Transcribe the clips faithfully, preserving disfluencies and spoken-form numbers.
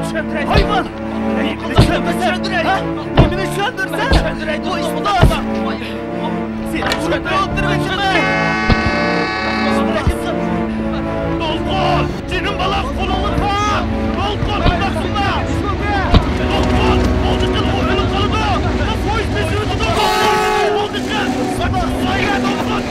ھايۋان! نېمىنى چۈشەندۈرسەن؟ ھە؟ نېمىنى چۈشەندۈرسەن؟ بۇ ئىسپات! سېنى چۈشەندۈرۈپ ئولتۇرۇۋېتىمەن! دولقۇن! جېنىم بالام، قولۇڭنى تارت! دولقۇن، ئۇنداق قىلما! دولقۇن! بولدى قىل، ئۇ ئۆلۈپ قالىدۇ! پويىز بېسىۋېتىدۇ! بولدى قىل! سايرا، دولقۇن!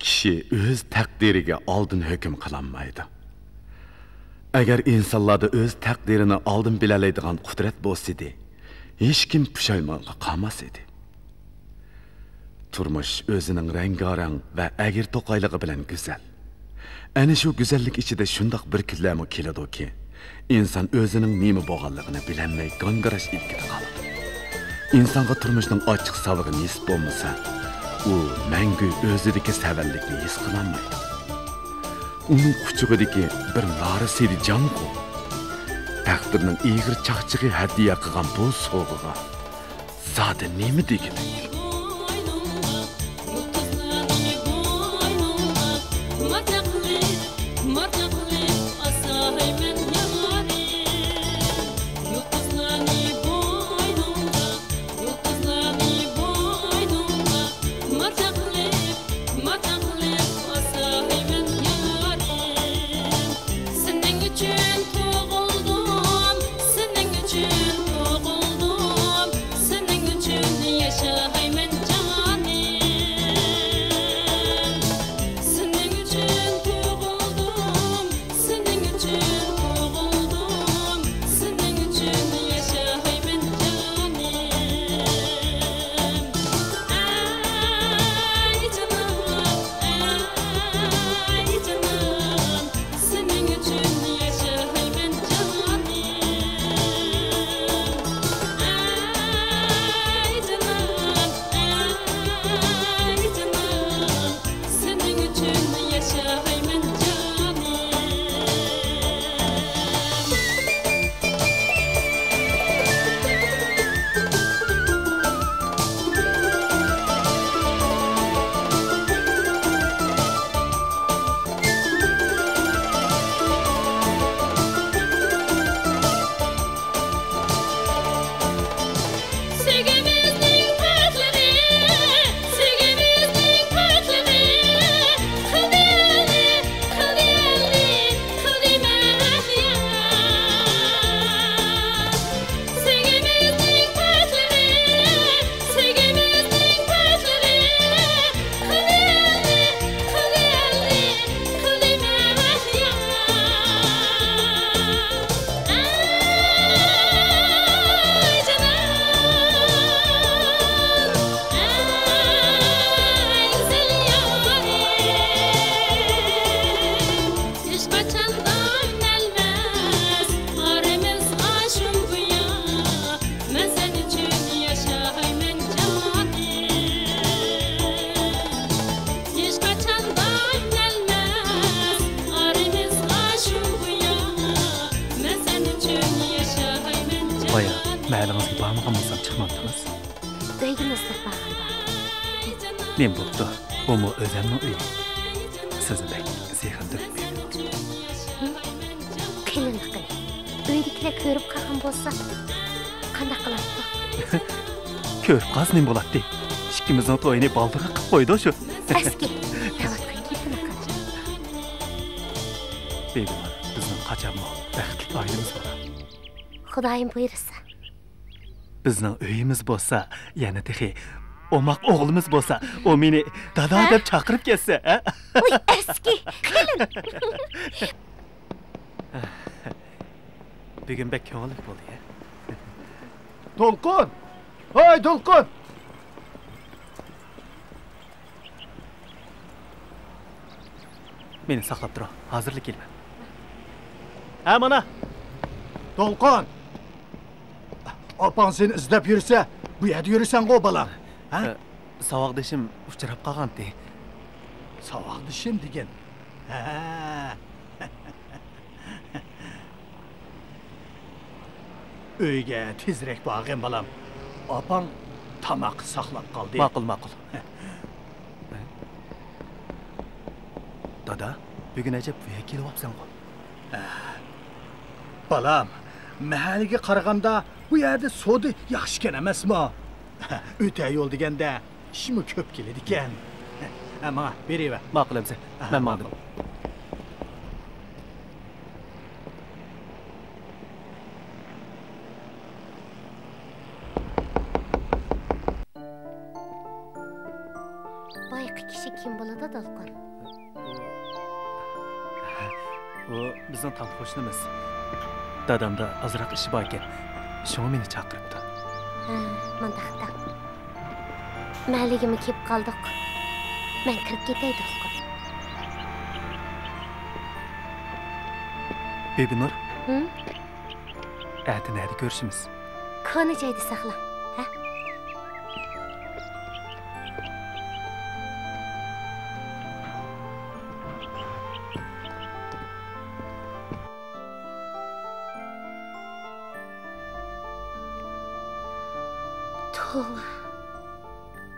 كىشى ئۆز تەقدىرىگە ئالدىن ھۆكۈم قىلالمايدۇ. ئەگەر ئىنسانلاردا ئۆز تەقدىرىنى ئالدىن بىلەلەيدىغان قۇدرەت بولسىدى، ھېچكىم پۇشايمانغا قالماس ئىدى. تۇرمۇش ئۆزىنىڭ رەڭگارەڭ ۋە ئەگرى-توقايلىقى بىلەن گۈزەل. ئەنە شۇ گۈزەللىك ئىچىدە شۇنداق بىر كۈنلەرمۇ كېلىدۇكى، ئىنسان ئۆزىنىڭ نېمە بولغانلىقىنى بىلەلمەي گاڭگىراش ئىلكىدە قالىدۇ. ئىنسانغا تۇرمۇشنىڭ ئاچچىق ساۋىقى نېسىپ بولمىسا، ئۇ مەڭگۈ ئۆزىدىكى سەۋەنلىكنى ھېس قىلالمايدۇ. ئۇنىڭ قۇچىقىدىكى بىر نارە سىدى جانغۇ. تەقدىرنىڭ ئېغىر چاقچىقى ھەدىيە قىلغان بۇ سوۋغىغا زادى نېمە دېگۈلۈك؟ سېنىڭ ئۈچۈن تۇغۇلدۇم، سېنىڭ ئۈچۈن تۇغۇلدۇم، سېنىڭ ئۈچۈن ياشايمەن جانىم. سېنىڭ ئۈچۈن تۇغۇلدۇم، سېنىڭ ئۈچۈن تۇغۇلدۇم، سېنىڭ ئۈچۈن ياشايمەن جانىم. ئەي جانىم، ئەي جانىم. سېنىڭ ئۈچۈن ياشايمەن جانىم. ئەي جانىم، ئەي جانىم، سېنىڭ ئۈچۈن ياشايمەن جانىم. سۆيگۈمىزنىڭ پاكلىقى، سۆيگۈمىزنىڭ پاكلىقى، قىلدى ئەلنى، قىلدى ئەلنى، قىلدى مەھلىيا. سۆيگۈمىزنىڭ پاكلىقى، سۆيگۈمىزنىڭ پاكلىقى، قىلدى ئەلنى، قىلدى ئەلنى، قىلدى مەھلىيا. ئەي جانان، ئەي گۈزەل يارىم. ھېچقاچاندا ئۈنەلمەس ئارىمىزغا شۇم بۇيا، مەن سەن ئۈچۈن ياشايمەن جانىم. ھېچقاچاندا ئۈنەلمەس ئارىمىزغا شۇم بۇيا، مەن سەن ئۈچۈن ياشايمەن جانىم. بايا مەھەللىڭىزگە بارمىغان بولسام چىقمامتىڭىز؟ ئۆيگىمۇ ئىزدەپ بارغان بار. نېمە بوپتۇ؟ بۇمۇ ئۆزەمنىڭ ئۆيى. سىزنى بەك سېغىندىم. قېلىنلىقى. ئۆيدىكىلەر كۆرۈپ قالغان بولسا، قانداق قىلاتتۇق؟ كۆرۈپ قالسا نېمە بولاتتى؟ ئىككىمىزنىڭ تويىنى بالدۇرراق قىلىپ قويىدۇ شۇ. ئەسكى، دەۋاتقان گېپىنى قارا. بىگۇمان، بىزنىڭ قاچانمۇ بەختلىك ئائىلىمىز بولار. خۇدايىم بۇيرۇسا. بىزنىڭ ئۆيىمىز بولسا، يەنە تېخى ئوماق ئوغلىمىز بولسا، ئۇ مېنى دادا ھە؟ دەپ چاقىرىپ كەتسە، ھە؟ ۋوي، ئەسكى، قېلىن! بۈگۈن بەك كۆڭۈللۈك بولدى، ھە؟ دولقۇن! ھاي، دولقۇن! مېنى ساقلاپ تۇرۇڭ، ھازىرلا كېلىمەن. ھە، مانا! دولقۇن! ئاپاڭ سېنى ئىزدەپ يۈرسە، بۇ يەردە يۈرىسەنغۇ، بالام. ھە؟ ئە، ساۋاقدىشىم ئۇچراپ قالغانتى. ساۋاقدىشىم دېگەن؟ ھە. ئۆيگە تېزرەك بارغىن، بالام. ئاپاڭ تاماق ساقلاپ قالدى. ماقۇل، ماقۇل. دادا، بۈگۈن ئەجەب ۋە كېلىۋاپسەنغۇ. بالام، مەھەللىگە قارىغاندا بۇ يەردە سودا ياخشىكەن ئەمەسمۇ؟ ئۆتە يول دېگەندە ئىشمۇ كۆپ كېلىدىكەن. ھە، ماڭا بېرىۋەر. ماقۇل ئەمىسە، ھە، مەن ماڭدىم. ماقۇل. بايىقى كىشى كىم بولىدۇ، دولقۇن؟ ئۇ بىزنىڭ تام قوشنىمىز. دادامدا ئازراق ئىشى باركەن، شۇڭا مېنى چاقىرىپتۇ. ھە، مۇنداقتا. مەھەللىگىمۇ كېلىپ قالدۇق. مەن كىرىپ كېتەي، دولقۇن. بىبىنۇر. ھىم؟ ئەتە نەدە كۆرۈشىمىز؟ كونا جايدا ساقلاڭ، ھە؟ توۋا.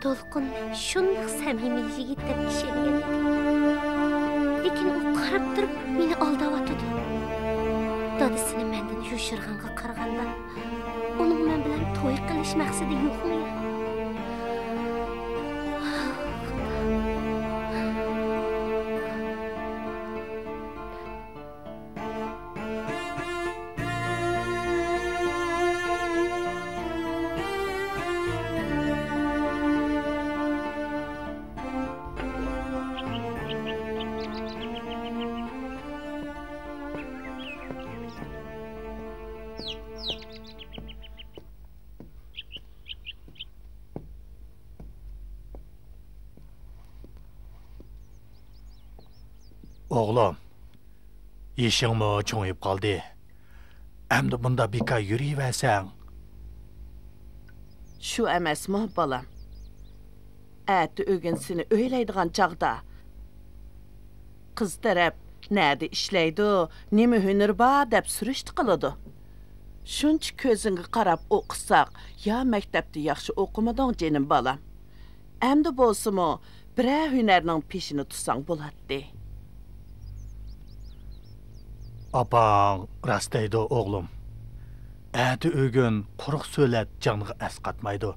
دولقۇن شۇنداق سەمىمىي يىگىت دەپ ئىشەنگەن ئىدىم. لېكىن ئۇ قاراپ تۇرۇپ مېنى ئالداۋاتىدۇ. دادىسىنى مەندىن يوشۇرغانغا قارىغاندا، ئۇنىڭ مەن بىلەن توي قىلىش مەقسىتى يوقمۇ يا؟ ئوغلۇم، يېشىڭمۇ چوڭىيىپ قالدى. ئەمدى بۇنداق بىكار يۈرۈۋەرسەڭ. شۇ ئەمەسمۇ، بالام؟ ئەتە ئۆگۈن سېنى ئۆيلەيدىغان چاغدا، قىز تەرەپ نەدە ئىشلەيدۇ، نېمە ھۈنىرى بار دەپ سۈرۈشتە قىلىدۇ. شۇنچە كۆزۈڭگە قاراپ ئوقۇتساق، يا مەكتەپتە ياخشى ئوقۇمىدىڭ، جېنىم بالام. ئەمدى بولسىمۇ، بىرەر ھۈنەرنىڭ پېشىنى تۇتساڭ بولاتتى. ئاپاڭ راست دەيدۇ، ئوغلۇم. ئەتە ئۆگۈن قۇرۇق سۆلەت جانغا ئەسقاتمايدۇ.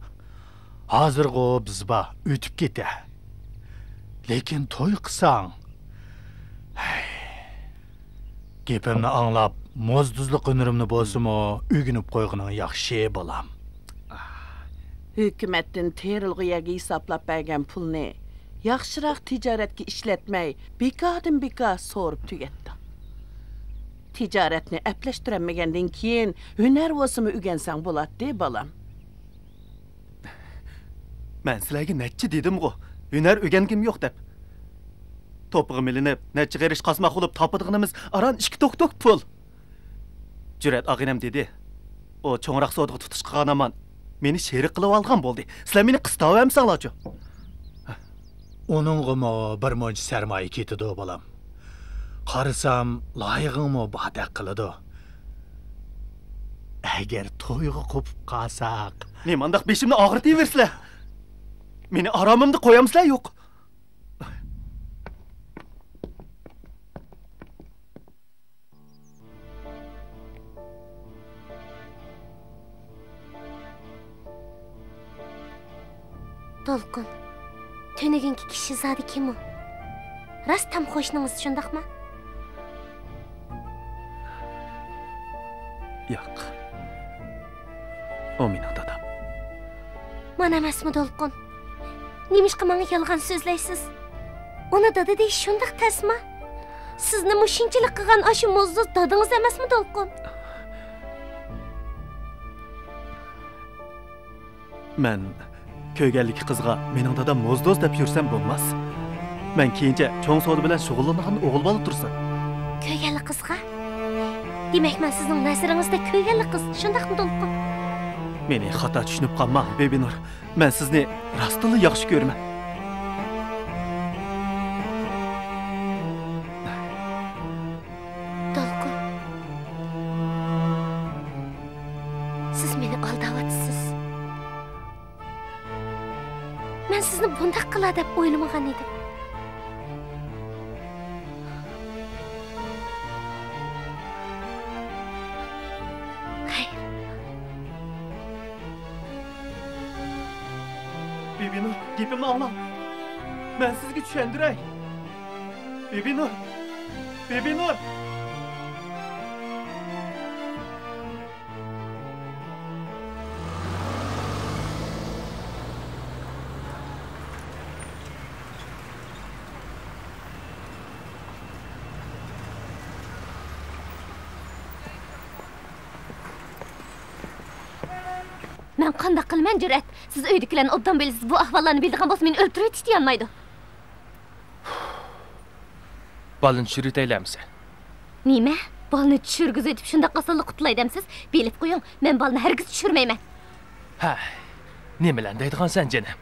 ھازىرغۇ بىز بار، ئۆتۈپ كېتە. لېكىن توي قىلساڭ، ھەي. گېپىمنى ئاڭلاپ، موزدۇزلۇق ھۈنىرىمنى بولسىمۇ ئۆگىنىپ قويغىنىڭ ياخشى، بالام. ھۆكۈمەتتىن تېرىلغۇ يەرگە ھېسابلاپ بەرگەن پۇلنى ياخشىراق تىجارەتكە ئىشلەتمەي، بىكاردىن بىكار سورۇپ تۈگەتتىڭ. تىجارەتنى ئەپلەشتۈرەلمىگەندىن كېيىن، ھۈنەر بولسىمۇ ئۆگەنسەڭ بولاتتى، بالام. مەن سىلەرگە نەچچە دېدىمغۇ، ھۈنەر ئۆگەنگۈم يوق دەپ. توپىغا مىلىنىپ، نەچچە قېرىش قاسماق بولۇپ تاپىدىغىنىمىز ئاران ئىككى توك-توك پۇل. جۈرئەت ئاغىنەم دېدى، ئۇ چوڭراق سودىغا تۇتۇش قىلغان ھامان مېنى شېرىك قىلىۋالغان بولدى. سىلەر مېنى قىستاۋەرمىسەڭلارچۇ؟ ئۇنىڭغىمۇ بىر مۇنچە سەرمايە كېتىدۇ، بالام. قارىسام، لايىقىڭمۇ باردەك قىلىدۇ. ئەگەر تويغا قوپۇپ قالساق. نېمانداق بېشىمنى ئاغرىتىۋېرىسىلەر؟ مېنى ئارامىمدا قويامسىلەر؟ يوق. دولقۇن، تۈنۈگۈنكى كىشى زادى كىم ئۇ؟ راست تام قوشنىڭىز، شۇنداقمۇ؟ ياق. ئۇ مېنىڭ دادام. مانا ئەمەسمۇ دولقۇن؟ نېمىشقا ماڭا يالغان سۆزلەيسىز؟ ئۇنى دادا دېيىش شۇنداق تەسمۇ؟ سىزنى مۇشۇنچىلىك قىلغان ئاشۇ موزدۇز دادىڭىز ئەمەسمۇ دولقۇن؟ مەن كۆرگەنلىكى قىزغا مېنىڭ دادام موزدوز دەپ يۈرسەم بولماس. مەن كېيىنچە چوڭ سودا بىلەن شۇغۇللىنىدىغان ئوغۇل بالا تۇرسۇن. كۆرگەنلىك قىزغا؟ دېمەك، مەن سىزنىڭ نەزىرىڭىزدە كۆرگەنلىك قىز، شۇنداقمۇ دولقۇن؟ مېنى خاتا چۈشىنىپ قالماڭ، بىبىنۇر. مەن سىزنى راستتىنلا ياخشى كۆرىمەن. دولقۇن. مېنى ئالداۋاتىسىز. مەن سىزنى بۇنداق قىلار دەپ ئويلىمىغان ئىدىم. خەير. بىبىنۇر، گېپىمنى ئاڭلاڭ. مەن سىزگە چۈشەندۈرەي. بىبىنۇر! بىبىنۇر! مەن قانداق قىلىمەن، جۈرئەت؟ سىز ئۆيدىكىلەرنى ئوبدان بىلىسىز، بۇ ئەھۋاللارنى بىلىدىغان بولسا مېنى ئۆلتۈرۈۋېتىشتىن يانمايدۇ. بالىنى چۈشۈرۈۋېتەيلى ئەمىسە. نېمە؟ بالىنى چۈشۈرگۈزۈۋېتىپ شۇنداق ئاسانلا قۇتۇلاي دەمسىز؟ بىلىپ قويۇڭ، مەن بالىنى ھەرگىز چۈشۈرمەيمەن. ھە، نېمىلەرنى دەيدىغانسەن جېنىم؟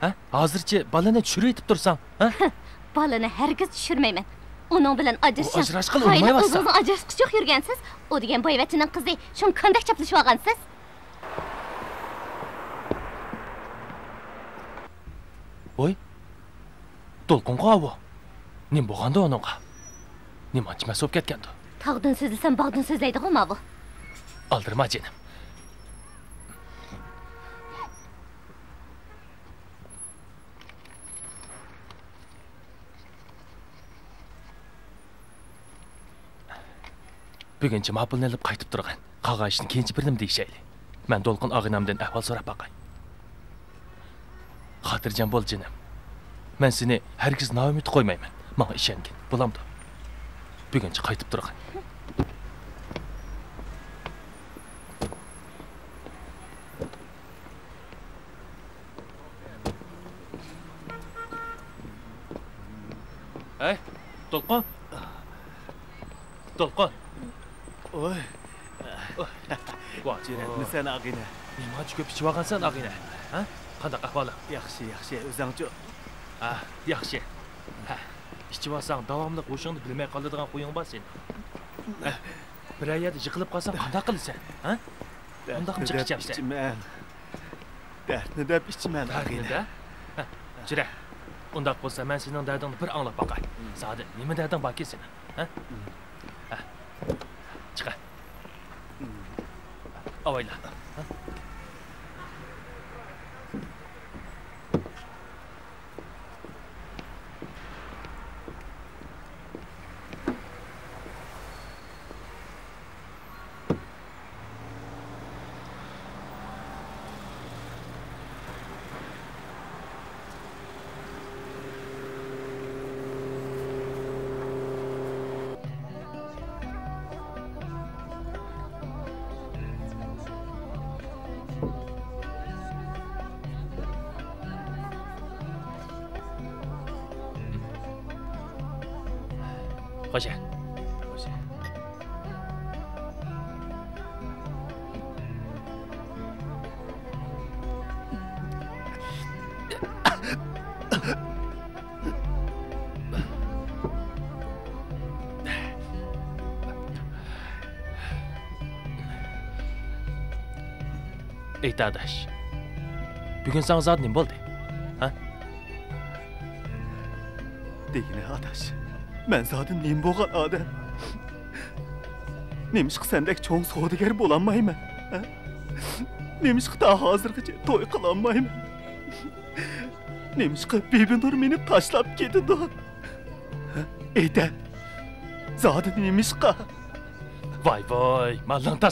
ھە؟ ھازىرچە بالىنى چۈشۈرۈۋېتىپ تۇرساڭ، ھە؟ بالىنى ھەرگىز چۈشۈرمەيمەن. ئۇنىڭ بىلەن ئۇ ئاجراشقىلى ئاجراشقىلى ئۇنىمايۋاتسا. ئۆزىڭىز ئاجراشقۇچە يۈرگەنسىز. ئۇ دېگەن بايۋەچچىنىڭ قىزى، شۇڭا كاندەك چاپلىشىۋالغانسىز. ۋوي، دولقۇنغۇ ئاۋۇ. نېمە بولغاندۇ ئۇنىڭغا؟ نېمانچە مەست بولۇپ كەتكەندۇ؟ تاغدىن سۆزلىسەم، باغدىن سۆزلەيدىغۇ ماۋۇ. ئالدىرىما جېنىم. بۈگۈنچە ماپۇلنى ئېلىپ قايتىپ تۇرغىن. قالغان ئىشنى كېيىنچە بىر نېمە دېيىشەيلى. مەن دولقۇن ئاغىنەمدىن ئەھۋال سوراپ باقاي. خاتىرجەم بول، جېنىم. مەن سېنى ھەرگىز نائۈمىد قويمايمەن. ماڭا ئىشەنگىن، بولامدۇ؟ بۈگۈنچە قايتىپ تۇرغىن. ھەي، دولقۇن! دولقۇن! ئوي! ۋاي، جۈرئەتمىسەن، ئاغىنە؟ نېمانچە كۆپ ئىچىۋالغانسەن، ئاغىنە؟ ھە؟ قانداق ئەھۋالىڭ؟ ياخشى، ياخشى. ئۆزۈڭچۇ؟ ھە، ياخشى. ھە، ئىچىۋالساڭ، داۋاملىق ھوشۇڭنى بىلمەي قالىدىغان خۇيۇڭ بار سېنىڭ. بىرەر يەردە يىقىلىپ قالساڭ، قانداق قىلىسەن؟ ھە؟ ئۇنداقمۇ جىق ئىچەمسەن؟ دەرتنى دەپ ئىچىمەن، ئاغىنە. دەرتنى دە؟ ھە، جۈرە. ئۇنداق بولسا، مەن سېنىڭ دەردىڭنى بىر ئاڭلاپ باقاي. زادى نېمە دەردىڭ باركى سېنىڭ؟ ھە؟ ھە. چىقە. ئاۋايلا. ھە؟ خوشە. خوشە. ئېيت ئاداش، بۈگۈن ساڭا زادى نېمە بولدى؟ ھە؟ دېگىنە ئاداش، مەن زادى نېمە بولغان ئادەم؟ نېمىشقا سەندەك چوڭ سودىگەر بولالمايمەن؟ ھە؟ نېمىشقا تا ھازىرغىچە توي قىلالمايمەن؟ نېمىشقا بىبىنۇر مېنى تاشلاپ كېتىدۇ؟ ھە؟ ئېيتە، زادى نېمىشقا؟ ۋاي ۋاي، ماللىڭ